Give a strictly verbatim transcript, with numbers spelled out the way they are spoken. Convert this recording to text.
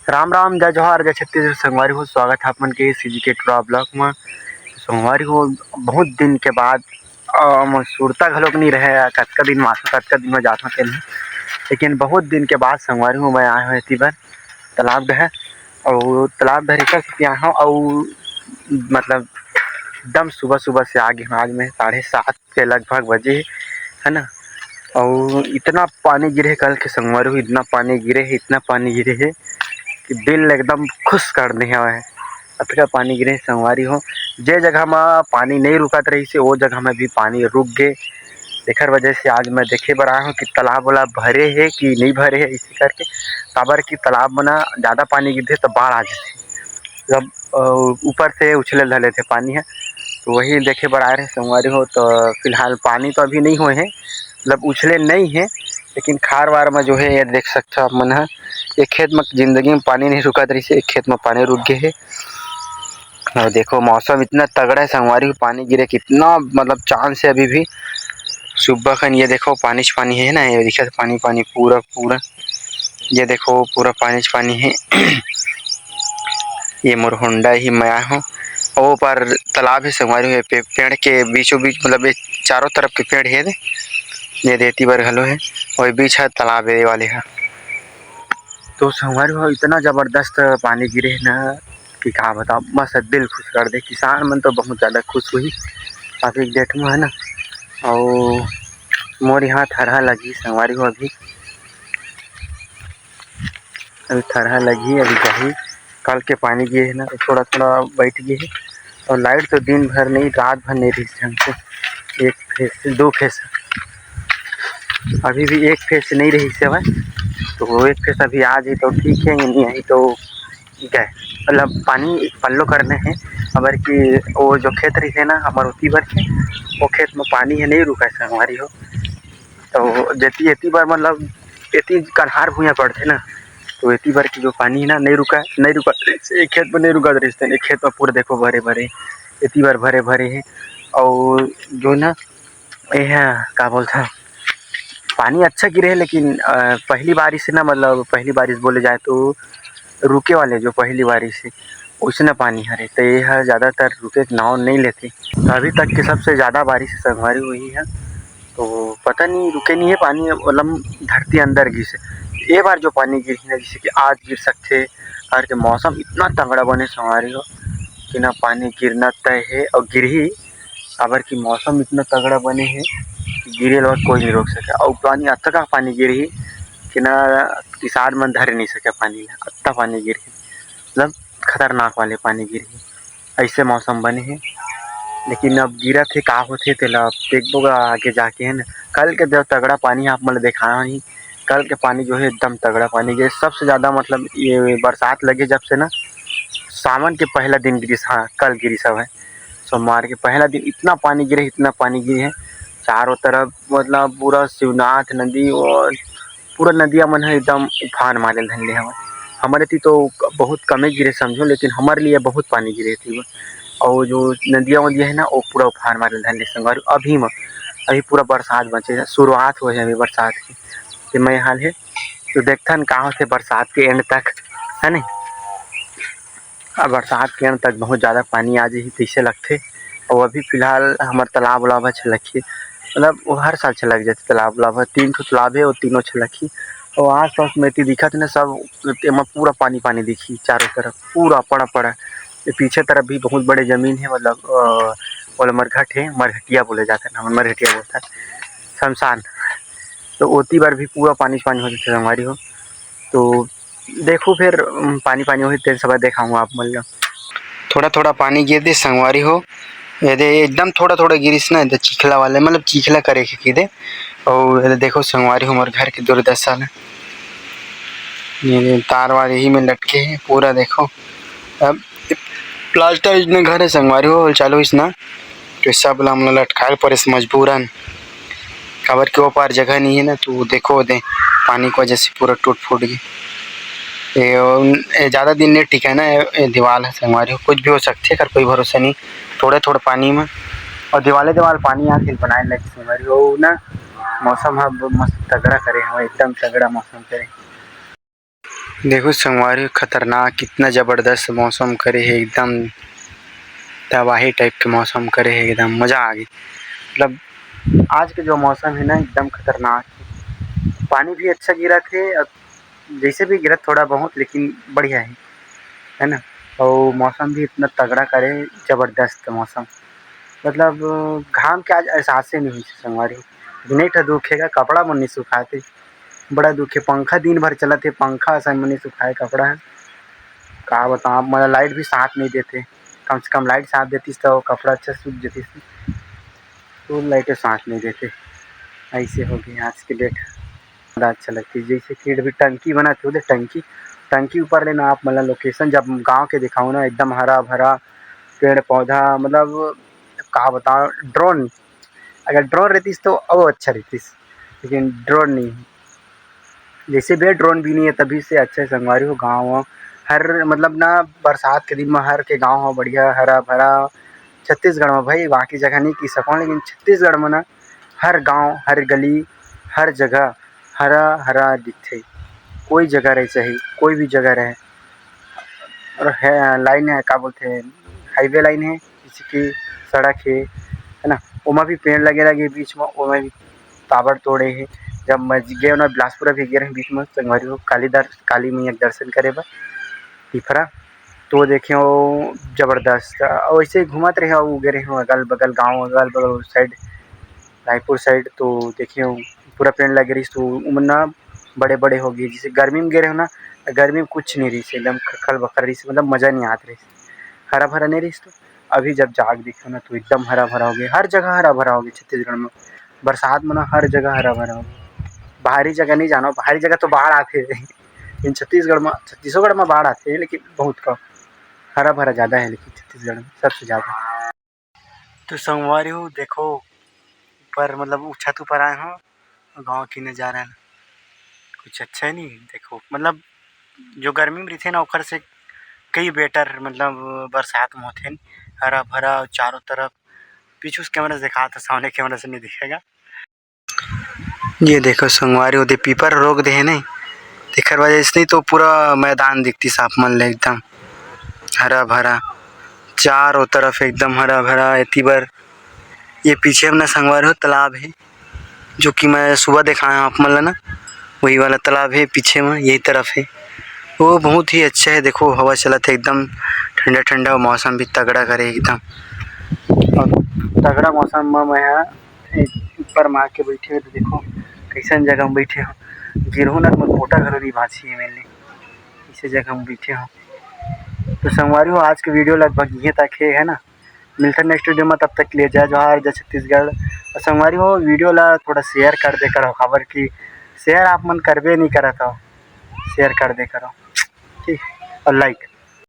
राम राम, जय जोहार, जय छत्तीसगढ़ संगवारी हो। स्वागत है आप मन के CG के टुरा vlog में। संगवारी हो, बहुत दिन के बाद, अ, मोर सुरता घलोक नहीं रहे, कतका दिन में आथों, कतका दिन में जाथों तेन, लेकिन बहुत दिन के बाद संगवारी हो मैं आए हूँ एती बर तालाब डहर। और तालाब डहर एकर सेती आए हूँ, और मतलब एकदम सुबह सुबह से आ गे हूँ। आज मैं साढ़े सात के लगभग बजे हे, है ना। और इतना पानी गिरे हे कल के संगवारी हो, इतना पानी गिरे हे, इतना पानी गिरे हे कि दिल एकदम खुश कर दे हवय। अतका पानी गिरे हे संगवारी हो, जे जगह म पानी नहीं रुकत रहिस हे, वो जगह में भी पानी रुक गे। एकर वजह से आज मैं देखे बर आए हूँ कि तालाब वाला भरे हे कि नहीं भरे हे, इसी करके। काबर कि तालाब में ना ज़्यादा पानी गिरथे तो बाढ़ आ जाथे, जब, अ, ऊपर से उछले धर लेथे पानी हे। तो वही देखे बर आए रहे संगवारी हो। तो फिलहाल पानी तो अभी नहीं होए हे, मतलब उछले नहीं हे, लेकिन खार वार में जो है, ये देख सकते हो आप मन ह, ये खेत में जिंदगी में पानी नहीं रुकत रहिस हे, एक खेत में पानी रुक गए है। और देखो, मौसम इतना तगड़ा है संगवारी हो, पानी गिरे कितना, मतलब, चांस है अभी भी। सुबह खन ये देखो, पानी च पानी है ना, ये दिखत पानी, पानी पूरा, पूरा। ये देखो, पूरा पानी च पानी है। ये मोर होंडा ही मैं आए हूँ। वो पार तालाब है संगवारी हो, पे-, पेड़ के बीचों बीच, मतलब, ये चारों तरफ के पेड़ है, ये देती बर घलो है, वही बीच है तालाब है, ये वाले है। तो संगवारी हो, इतना जबरदस्त पानी गिरे है ना कि का बताओ, बस दिल खुश कर दे। किसान मन तो बहुत ज़्यादा खुश हुई अभी डेट में, है ना। और मोर यहाँ थरहा लगी संगवारी हो, अभी, अभी थरहा लगी, अभी जाही। कल के पानी गिरे है ना, तो थोड़ा थोड़ा बैठ गए है। और लाइट तो दिन भर नहीं, रात भर नहीं रही ढंग से। एक फेस, दो फेस, अभी भी एक फेस नहीं रही से हवय। तो एक फेस अभी आ जाए तो ठीक है, नहीं आई तो गए, मतलब पानी पल्लो करने हैं। अबर कि वो जो खेत रही है ना, हमारे उती बर के, वो खेत में पानी है, नहीं रुका है संगवारी हो। तो जेती, एती बर, मतलब, एती कन्हार भुइयां पड़थे ना, तो एती बर के जो पानी है ना, नहीं रुका, नहीं रुका, एक खेत में नहीं रुका रहिस, एक खेत में पूरा देखो भरे भरे, एती बर भरे भरे है। और जो ना, ये है, का बोलता, पानी अच्छा गिरे है, लेकिन, अ, पहली बारिश है ना, मतलब, पहली बारिश बोले जाए तो रुके वाले जो पहली बारिश है, उसने पानी हरे, तो ये है, ज़्यादातर रुके के नाव नहीं लेते। तो अभी तक के सबसे ज़्यादा बारिश संगवारी हुई है, तो पता नहीं रुके नहीं है पानी, मतलब धरती अंदर गिर से। ये बार जो पानी गिर ना, जैसे कि आज गिर सकते, और के मौसम इतना तगड़ा बने संगवारी हो कि ना पानी गिरना तय है और गिर ही, काबर कि मौसम इतना तगड़ा बने है कि गिरे ला कोई नहीं रोक सके। और पानी अतका पानी गिर ही कि ना किसान मन धरे नहीं सके पानी ला, अतना पानी गिर ही, मतलब खतरनाक वाले पानी गिर ही। ऐसे मौसम बने हे, लेकिन अब गिरत हे, का होथे, तेला अब देखबो गा आगे जाके, है ना। कल के जब तगड़ा पानी आप मन ल देखाना ही, कल के पानी जो है एकदम तगड़ा पानी गिरे, सबसे ज़्यादा, मतलब, ये बरसात लगे जब से ना, सावन के पहला दिन गिरिस, हाँ, कल गिरिस हवय, सोमवार के पहला दिन इतना पानी गिरे, इतना पानी गिरे है, चारों तरफ, मतलब, पूरा शिवनाथ नदी और पूरा नदिया मन ह एकदम उफान मारे ल धर ले हवय। हमर एती तो बहुत कमे गिरे समझो, लेकिन हमर लिए बहुत पानी गिरे एती बर। और जो नदिया वदिया है ना, वो पूरा उफान मारे ल धर ले संगवारी। अभी म, अभी पूरा बरसात बचे हे, शुरुआत होए हे अभी बरसात के। ते मैं हाल है, तो देखथन का होथे बरसात के एंड तक, है नहीं? अब बरसात के अंत तक बहुत ज़्यादा पानी आ जाही तइसे लगथे। और अभी फिलहाल हमर तालाब उलाब ह छलकही, मतलब वो हर साल छलक जाथे तालाब उलाब ह। तीन ठो तालाब हे, वो तीनों छलकही। और आस पास में एती दिखत हे ना सब, एमा पूरा पानी पानी दिखही चारों तरफ, पूरा पड़ा पड़ा। ये पीछे तरफ भी बहुत बड़े जमीन हे, मतलब, अ, ओला मरघट हे, मरघटिया बोले जाथे ना, हमन मरघटिया बोलथन, शमशान। तो ओती बर भी पूरा पानी पानी हो जाथे संगवारी हो। तो देखो फिर, उम, पानी पानी होही तेन सब देखाऊँ आप मन ल। थोड़ा थोड़ा पानी गिर दिस संगवारी हो, ये दे एकदम थोड़ा थोड़ा गिरिस ना, ये दे चिखला वाले, मतलब चिखला करे के दे। और ये दे देखो संगवारी हो, हमर घर के दुर्दशा ना, ये दे तार वार यही में लटके हे पूरा। देखो, अब प्लास्टर इसने घर है संगवारी हो, चालू इसना, तो सब ला हमला लटकाए ल पड़े मजबूरन। काबर के ओ पार जगह नहीं है ना, तो देखो दे, पानी के वजह से पूरा टूट फूट गई। ये, ये ज़्यादा दिन नहीं टिका ना, ये, ये दीवाल है संगवारी हो, कुछ भी हो सकते, कर कोई भरोसा नहीं। थोड़े थोड़े पानी में, और दीवाले दीवाल पानी आके बनाए लगे संगवारी हो ना। मौसम ह मस्त तगड़ा करे हवे, एकदम तगड़ा मौसम करे। देखो संगवारी, खतरनाक, कितना जबरदस्त मौसम करे हे, एकदम तबाही type के मौसम करे हे, एकदम मजा आ गई। मतलब आज के जो मौसम है ना, एकदम खतरनाक है। पानी भी अच्छा गिरत हे, और जैसे भी गिरत थोड़ा बहुत, लेकिन बढ़िया है, है ना। और मौसम भी इतना तगड़ा करे, जबरदस्त मौसम। मतलब घाम के आज एहसास ही नहीं हुई संगवारी। इतने ठा दुखेगा, कपड़ा मन नहीं सुखाते, बड़ा दुख है। पंखा दिन भर चलत हे, पंखा असन में नहीं सुखाए कपड़ा है। का बताओ, मतलब लाइट भी साथ नहीं देते। कम से कम लाइट साथ देतीस तो कपड़ा अच्छा सूख जतीस, तो लाइट साथ नहीं देते। ऐसे हो गई आज की डेट। बड़ा अच्छा लगती है, जैसे कि अभी टंकी बना थे, टंकी टंकी ऊपर लेना आप, मतलब लोकेशन जब गांव के दिखाओ ना, एकदम हरा भरा पेड़ पौधा, मतलब का बताओ, ड्रोन, अगर ड्रोन रहतीस तो और अच्छा रहतीस, लेकिन ड्रोन नहीं है। जैसे भी ड्रोन भी नहीं है, तभी से अच्छा है संगवारी हो। गाँव हर, मतलब ना, बरसात के दिन में हर के गाँव हो बढ़िया हरा भरा। छत्तीसगढ़ में भाई, बाकी जगह नहीं कह सको, लेकिन छत्तीसगढ़ में ना हर गाँव, हर गली, हर जगह हरा हरा दिखथे। कोई जगह रहे, चाहे कोई भी जगह रहे, और है लाइन है, का बोलते हैं, हाईवे लाइन है, जैसे कि सड़क है, है ना, ओमा भी पेड़ लगे लगे बीच में, ओमा भी ताबड़ तोड़े है। जब मैं गे ना बिलासपुर भी गे रहे बीच में, संगवारी हो, काली दर काली मैया के दर्शन करे बर पिपरा, तो देखे हो जबरदस्त। और वैसे ही घूमत रहे, वो गे रहे हो अगल बगल गाँव, अगल बगल साइड, रायपुर साइड, तो देखे हो पूरा पेड़ लगे रहिस, तो उमन ना बड़े बड़े हो गए। जैसे गर्मी में गे रहे हो ना, गर्मी में कुछ नहीं रहिस, एकदम खखल बखल रहिस, मतलब मजा नहीं आत रहिस, हरा भरा नहीं रहिस। तो अभी जब जाग देखे हो ना, तो एकदम हरा भरा हो गया, हर जगह हरा भरा हो गया छत्तीसगढ़ में। बरसात में ना हर जगह हरा भरा हो गया। बाहरी जगह नहीं जानो, बाहरी जगह तो बाढ़ आते हैं, लेकिन छत्तीसगढ़ में, छत्तीसगढ़ में बाढ़ आते हैं, लेकिन बहुत कम। हरा भरा ज़्यादा है, लेकिन छत्तीसगढ़ में सबसे ज़्यादा। तो संगवारी हो, देखो ऊपर, मतलब उ छत ऊपर आए हो, गाँव की नज़ारा कुछ अच्छा है नहीं। देखो, मतलब जो गर्मी में रहिथे ना, ओकर से कई better, मतलब बरसात में होथे, हरा भरा चारों तरफ। पीछू से कैमरा से दिखा था, सामने कैमरा से नहीं दिखेगा। ये देखो संगवारी, ओदे पीपर रोक दे हे नहीं, तेकर वजह से नहीं तो पूरा मैदान दिखती साफ मन ले, एकदम हरा भरा, चारों तरफ एकदम हरा भरा। एती बर ये पीछे में ना संगवारी हो, तालाब है, जो कि मैं सुबह दिखाया हूँ आप मन ला ना, वही वाला तालाब है पीछे में, यही तरफ है। वो बहुत ही अच्छा है, देखो हवा चलत है एकदम ठंडा ठंडा, मौसम भी तगड़ा करे एकदम। और तगड़ा मौसम में मैं यहाँ एक ऊपर में आके बैठे हो, तो देखो कैसन जगह में बैठे हो, गिरहू ना, मोर पोटा घलो नहीं भांची है मैंने, इसे जगह में बैठे हो। तो संगवारी हो, आज के video लगभग ये तक है, है ना। मिलते हैं next video में, तब तक के लिए जय जोहार, जय छत्तीसगढ़। और संगवारी हो, video ला थोड़ा share कर दे करो, काबर कि share आप मन करबे नहीं करत हो, share कर दे करो, ठीक, और like।